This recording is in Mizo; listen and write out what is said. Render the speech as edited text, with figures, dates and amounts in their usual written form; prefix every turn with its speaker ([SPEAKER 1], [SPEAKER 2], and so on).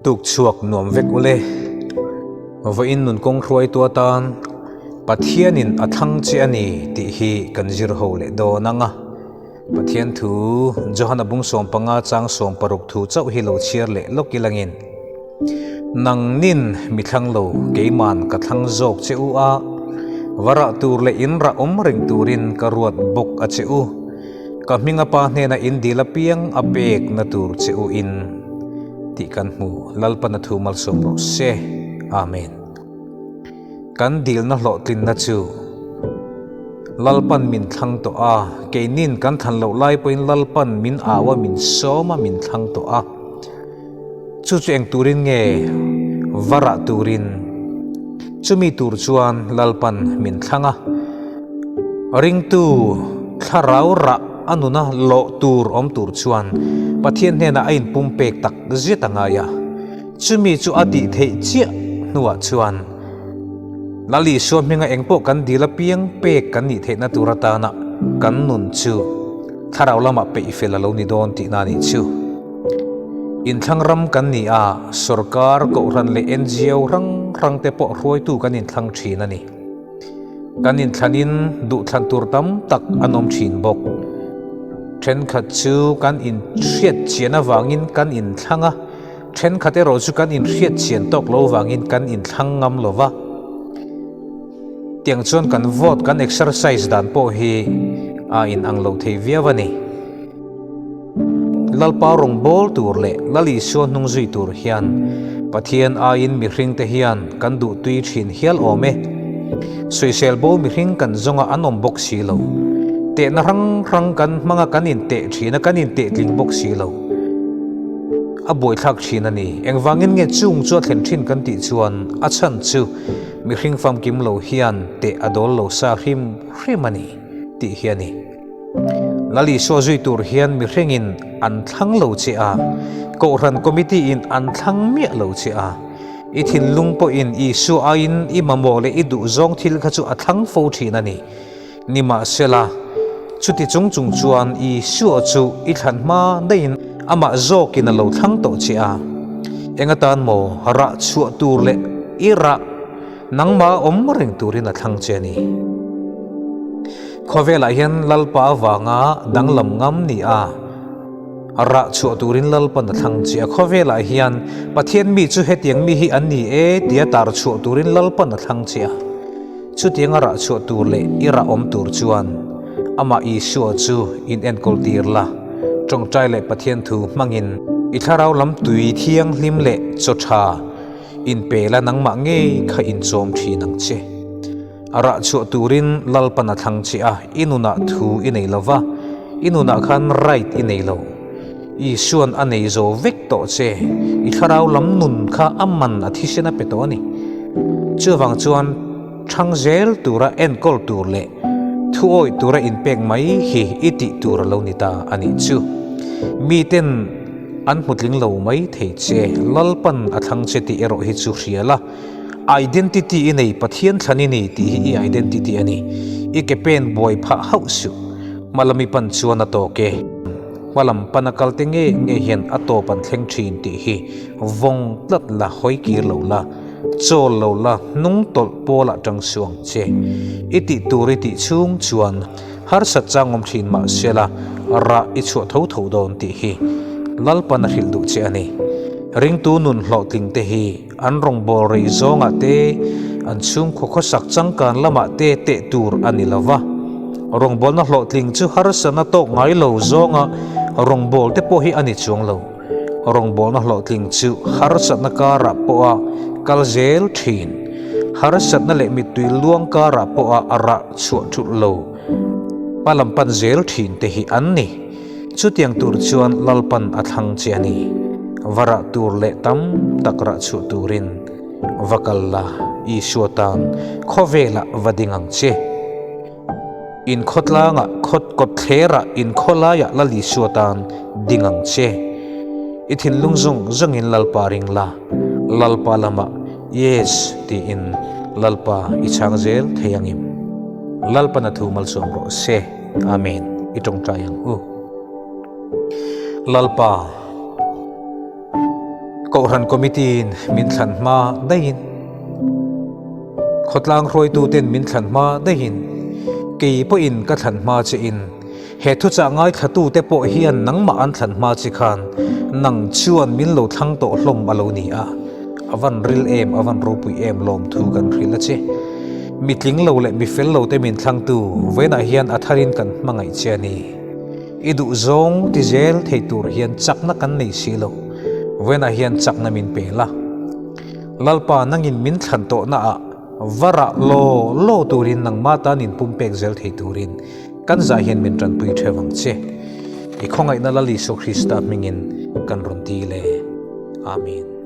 [SPEAKER 1] Tuk chhuak nuam vek ule. Vawiin nun kawng hruaitu atan Pathianin a thlang che a ni tih hi kan zir ho leh dawn ang a. Pathian thu Johana bung 15 chang 16 thu chauh hi lo chhiar leh lawk ilangin Nangnin mi thlang lo keiman ka thlang zawk che u a, va rah tur leh in rah awm reng turin ka ruat bawk a che u. Ka hminga pa hnena in dil apiang a pek na tur che u in tih kan hmu. Lalpan a thu malsawm rawh se. Amen. Kan dilna hlawhtlinna chu Lalpan min thlang tawh a, keinin kan thlan loh lai pawhin Lalpan min au a, min sawm a, min thlang tawh a. Chu chu eng turin nge va rah turin? Chumi tur chuan Lalpan min thlang a. Ringtu thlarau rah a nuna lawh tur awm tur chuan Pathian hnenah a inpumpek tak zet a ngai a. Chumi chu a tih theih chiah hnuah chuan Lal Isua hminga engpawh kan dil apiang pek kan nih theihna tur atana kan nun chu thlarau lamah peih fel a lo ni dawn tihna a nih chu. Inthlang ram kan ni a, sorkar, kohhran leh NGO hrang hrang te pawh hruaitu kan inthlang thin a ni. Kan inthlanin duhthlan tur tam tak an awm thin bawk. Thenkhat chu kan inhriat chian avangin kan inthlang a, thenkhat erawh chu kan inhriat chian tawk lo vangin kan inthlang ngam lo va. Tiang chuan kan vote kan exercise dan pawh hi a inang lo thei viau a ni. Lalpa rawngbâwl tur leh Lal Isua hnung zui tur hian Pathian aiin mihringte hian kan duh tui thin hial awm e. Sawisel bo mihring kan zawnga an awm bawk si lo. Tehna hrang hrang kan hmanga kan inteh thin a, kan inteh tling bawk si lo. A buaithlak thin a ni. Engvangin nge chung chu a thlen thin kan tih chuan a chhan chu mihring famkim lo hian teh a dawl lo sa hrim hrim a ni tih hi a ni. Lal Isua zui tur hian mihringin an thlang lo che a, Kohhran Committee in an thlang miah lo che a. I thinlung pawhin Isua aiin i mamawh leh i duhzawng thil kha chu a thlang fo thin a ni. Nimahsela, chuti chung chung chuan Isua chu i thlan hma daihin amah zawkin a lo thlang tawh che a. Eng atan maw rah chhuah tur leh i rah nangmah awm reng turin a thlang che a ni. Khawvelah hian Lalpa avanga danglam ngam ni a, rah chhuah turin Lalpan a thlang che a. Khawvelah hian Pathian mi chu hetiang mi hi an ni e tia tar chhuah turin Lalpan a thlang che a. Chutianga rah chhuah tur leh i rah awm tur chuan amah Isua chu in enkawl tir la, tawngtai leh Pathian thu hmangin i thlarau lam tui thianghlim leh chaw tha inpe la nangmah ngei kha inchawm thin ang che. A rah chhuah turin Lalpan a thlang che a, i nunah thu i nei lo va, i nunah khan right i nei lo. Isuan a nei zo vek tawh che, i thlarau lam nun kha a man a thisen a pe tawh a ni. Chuvang chuan thang zel tura enkawl tur leh thu awih tura inpek mai hi i tih tur a lo ni ta a nih chu. Miten an hmu tling lo mai thei che, Lalpan a thlang che tih erawh hi chu hria la. Identity i nei, Pathian thlan i ni tih hi i identity a ni. I ke pen buai phah hauh suh. Hmalami pan chuan a tawk e. Hmalam pana kal te nge nge hian a tawp an thleng thin tih hi vawng tlat la, hawi kir lo la, chawl lo la, hnung tawlh pawlah tang suh ang che. I tih tur i tih chhung chuan harsat chang awm thin mah se la, rah i chhuah tho tho dawn tih hi Lalpan a hrilh duh che a ni. Ringtu nun hlawhtling te hi. An rawngbâwl rei zawngah te, an chhungkhaw khawsak changkan lamah te teh tur a ni lo va. Rawngbâwlna hlawhtling chu harsatna tawk ngai lo zawnga rawngbâwl te pawh hi a ni chuang lo. Rawngbâwlna hlawhtling chu harsatna karah pawha kal zel thin, harsatna leh mittui luang karah pawha a rah chhuah thulh lo, hma lam pan zel thin te hi an ni. Chutiang tur chuan Lalpan a thlang che a ni. Va rah tur leh tam tak rah chhuah turin va kal la, Isua tan khawvelah va ding ang che. In khawtlangah, khawt kawtthlerah, in khawlaiah Lal Isua tan ding ang che. I thinlung zawng zawngin Lalpa ring la, Lalpa lamah Yes tiin Lalpa i chhang zel thei angim. Lalpan a thu malsawm rawh se. Amen. I tawngtai ang u. Lalpa, Kohhran Committee-in min thlan hma daihin, khawtlang hruaituten min thlan hma daihin, kei pawhin ka thlan hma chein, he thuchah ngaithlatute pawh hian nangmah an thlan hma che khan nang chuan min lo thlang tawh hlawm a lo ni a, a van ril em, a van ropui em lawmthu kan hrilh a che. Mi tling lo leh mi fel lo te min thlangtu vawiinah hian a tharin kan hmangaih che a ni. I duh zawng ti zel thei tur hian chakna kan nei si lo, vawiinah hian chakna min pe la. Lalpa nangin min thlan tawhna ah va rah law law turin nangmah tan in pumpek zel thei turin kan zah hian min tanpui theuh ang che. I khawngaihna Lal Isua Krista hmingin kan rawn ti le. Amen.